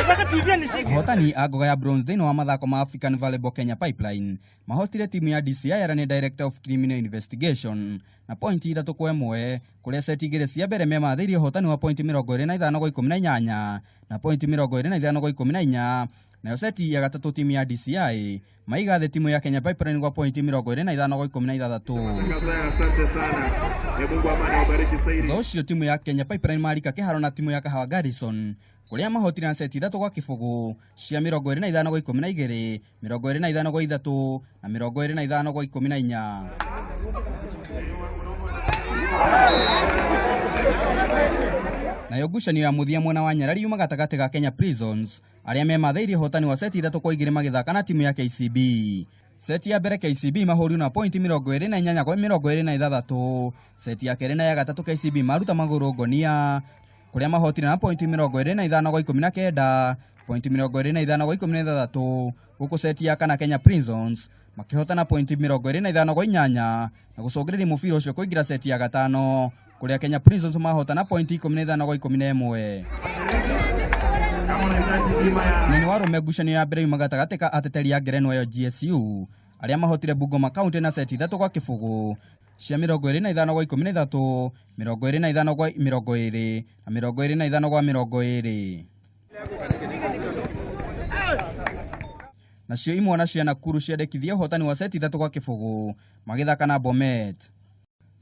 Ahotani a ngoga ya bronze thĩinĩ wa mathako ma African Volleyball Kenya Pipeline mahotire timu ya DCI arĩa nĩ Director of Criminal Investigation na pointi 3-1, kũrĩa seti igĩrĩ cia mbere memathĩirie ũhotani wa pointi 25-18 na pointi 25-14. Nayo seti ya gatatũ timu ya DCI maiga thĩ timu ya Kenya Pipeline gwa pointi 25-16. Thutha ũcio timu ya Kenya Pipeline marika kĩharo na timu ya Kahawa Garrison, kũrĩa mahotire na seti 3-0 cia 25-12, 25-3 na 25-14. Nayo ngucanio ya mũthia mwena wa Nyarari yuma gatagatĩ ga Kenya Prisons arĩa memathĩirie ũhotani wa seti 3-2 magĩthaka na timu ya KCB. Seti ya mbere KCB mahũrirwo na pointi 28-26. Seti ya kerĩ na ya gatatũ KCB maruta magũrũ ngonia, kũrĩa mahotire na pointi 25-19, pointi 25-16, gũkũ seti ya kana Kenya Prisons makĩhotana pointi 25-8 na gũcũngĩrĩria mũbira ũcio kũingĩra seti ya gatano, kũrĩa Kenya Prisons mahotana pointi 15-11. Nene wa arũme ngucanio ya mbere yuma gatagatĩ ka ateteri a ngerenwa ĩyo GSU arĩa mahotire Bungoma County na seti 3-0 cia 25-13, 25-20 na 25-20. Nacio imwana cia Nakuru ciandĩkithia ũhotani wa seti 3-0 magĩthaka na Bomet.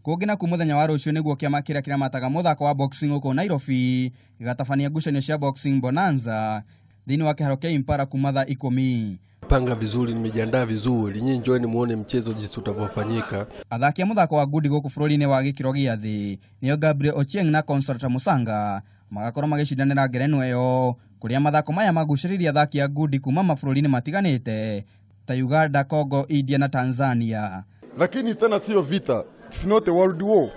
Kũngĩ nakuo mũthenya wa rũciũ nĩguo kĩama kĩrĩa kĩramataga mũthako wa boxing gũkũ Nairobi gĩgatabania ngucanio cia Boxing Bonanza thĩinĩ wa kĩharo kĩa Impala kuma thaa 10. Panga vizuri, nimejiandaa vizuri, nyinyi njoeni muone mchezo jinsi utavyofanyika. Athaki a mũthako wa ngundi gũkũ bũrũri-inĩ wa gĩkĩro gĩa thĩ nĩo Gabriel Ochieng na Consolata Musanga magakorwo magĩcindanĩra ngerenwa ĩyo, kũrĩa mathako maya magucĩrĩirie athaki a ngundi kuma mabũrũri-inĩ matiganĩte ta Uganda, Congo, India na Tanzania. Lakini tena sio vita, it's not a world war,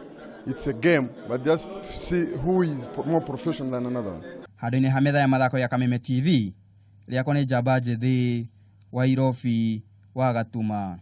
it's a game, but just to see who is more professional than another one. Handũ-inĩ ha metha ya mathako ya Kameme TV, rĩakwa nĩ Njamba Njĩthĩ wa Irobi wa Gatuma.